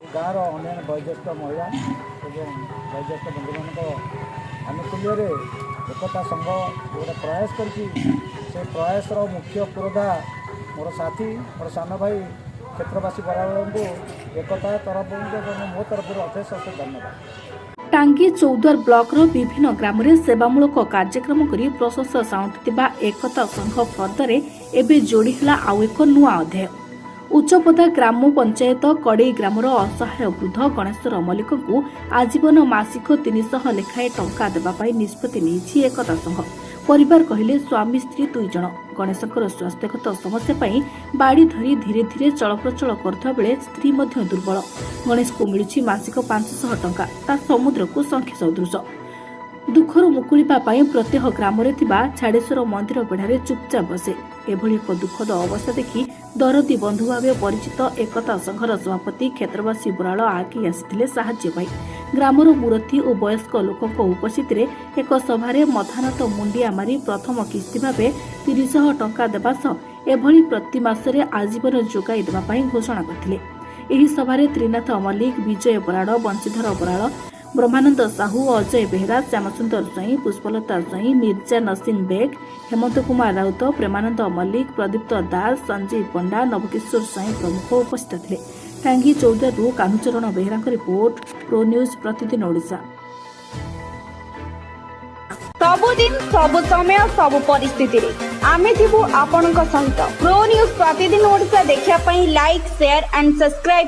ଗାଁର ଅନ୍ୟାନ୍ୟ ବୟୋଜ୍ୟେଷ୍ଠ ମହିଳା ଏବଂ ବୟୋଜ୍ୟେଷ୍ଠ ବନ୍ଧୁମାନଙ୍କ ଆନୁକୂଲ୍ୟରେ ଏକତା ସଂଘ ଗୋଟେ ପ୍ରୟାସ କରିଛି। ସେ ପ୍ରୟାସର ମୁଖ୍ୟ ପୁରୋଧା ମୋର ସାଥୀ, ମୋର ସାନ ଭାଇ କ୍ଷେତ୍ରବାସୀ ବରାଳଙ୍କୁ ଏକତା ତରଫରୁ ଏବଂ ମୋ ତରଫରୁ ଅଶେଷ ଅଶେଷ ଧନ୍ୟବାଦ। ଟାଙ୍ଗୀ ଚୌଦ୍ୱାର ବ୍ଲକର ବିଭିନ୍ନ ଗ୍ରାମରେ ସେବାମୂଳକ କାର୍ଯ୍ୟକ୍ରମ କରି ପ୍ରଶଂସା ସାଉଁଟିଥିବା ଏକତା ସଂଘ ଫର୍ଦ୍ଦରେ ଏବେ ଯୋଡ଼ି ହେଲା ଆଉ ଏକ ନୂଆ ଅଧ୍ୟାୟ। ଉଚ୍ଚପଦା ଗ୍ରାମ ପଞ୍ଚାୟତ କଡ଼େଇ ଗ୍ରାମର ଅସହାୟ ବୃଦ୍ଧ ଗଣେଶ୍ୱର ମଲ୍ଲିକଙ୍କୁ ଆଜୀବନ ମାସିକ 300 ଲେଖାଏଁ ଟଙ୍କା ଦେବା ପାଇଁ ନିଷ୍ପତ୍ତି ନେଇଛି ଏକତା ସଂଘ। ପରିବାର କହିଲେ ସ୍ୱାମୀ ସ୍ତ୍ରୀ ଦୁଇ ଜଣ। ଗଣେଶଙ୍କର ସ୍ୱାସ୍ଥ୍ୟଗତ ସମସ୍ୟା ପାଇଁ ବାଡ଼ି ଧରି ଧୀରେ ଧୀରେ ଚଳପ୍ରଚଳ କରୁଥିବା ବେଳେ ସ୍ତ୍ରୀ ମଧ୍ୟ ଦୁର୍ବଳ। ଗଣେଶକୁ ମିଳୁଛି ମାସିକ 500 ଟଙ୍କା, ତା ସମୁଦ୍ରକୁ ଶଙ୍ଖେ ସଦୃଶ। ଦୁଃଖରୁ ମୁକୁଳିବା ପାଇଁ ପ୍ରତ୍ୟହ ଗ୍ରାମରେ ଥିବା ଛାଡେଶ୍ୱର ମନ୍ଦିର ବେଢ଼ାରେ ଚୁପଚାପ ବସେ। ଏଭଳି ଏକ ଦୁଃଖଦ ଅବସ୍ଥା ଦେଖି ଦରଦୀ ବନ୍ଧୁ ଭାବେ ପରିଚିତ ଏକତା ସଂଘର ସଭାପତି କ୍ଷେତ୍ରବାସୀ ବରାଳ ଆଗେଇ ଆସିଥିଲେ ସାହାଯ୍ୟ ପାଇଁ। ଗ୍ରାମର ମୁରତୀ ଓ ବୟସ୍କ ଲୋକଙ୍କ ଉପସ୍ଥିତିରେ ଏକ ସଭାରେ ମଥାନତ ମୁଣ୍ଡିଆ ମାରି ପ୍ରଥମ କିସ୍ତି ଭାବେ 300 ଟଙ୍କା ଦେବା ସହ ଏଭଳି ପ୍ରତି ମାସରେ ଆଜୀବନ ଯୋଗାଇ ଦେବା ପାଇଁ ଘୋଷଣା କରିଥିଲେ। ଏହି ସଭାରେ ତ୍ରିନାଥ ମଲ୍ଲିକ, ବିଜୟ ବରାଳ, ବଂଶୀଧର ବରାଳ, ବ୍ରହ୍ମାନନ୍ଦ ସାହୁ, ଅଜୟ ବେହେରା, ଶ୍ୟାମସୁନ୍ଦର ସ୍ୱାଇଁ, ପୁଷ୍ପଲତା ସ୍ୱାଇଁ, ମିର୍ଜା ନସିନ ବେଗ, ହେମନ୍ତ କୁମାର ରାଉତ, ପ୍ରେମାନନ୍ଦ ମଲ୍ଲିକ, ପ୍ରଦୀପ୍ତ ଦାସ, ସଞ୍ଜୀବ ପଣ୍ଡା, ନବକିଶୋର ସ୍ୱାଇଁ ପ୍ରମୁଖ ଉପସ୍ଥିତ ଥିଲେ। ଟାଙ୍ଗୀ ଚୌଦ୍ୱାରରୁ କାହ୍ନୁଚରଣ ବେହେରାଙ୍କ ରିପୋର୍ଟ, ପ୍ରୋ ନ୍ୟୁଜ୍ ପ୍ରତିଦିନ ଓଡ଼ିଶା। ସବୁଦିନ, ସବୁ ସମୟ, ସବୁ ପରିସ୍ଥିତିରେ ଆମେ ଥିବୁ ଆପଣଙ୍କ ସହିତ। ପ୍ରୋ ନ୍ୟୁଜ୍ ପ୍ରତିଦିନ ଓଡ଼ିଶା ଦେଖିବା ପାଇଁ ଲାଇକ୍, ସେୟାର ଆଣ୍ଡ ସବସ୍କ୍ରାଇବ।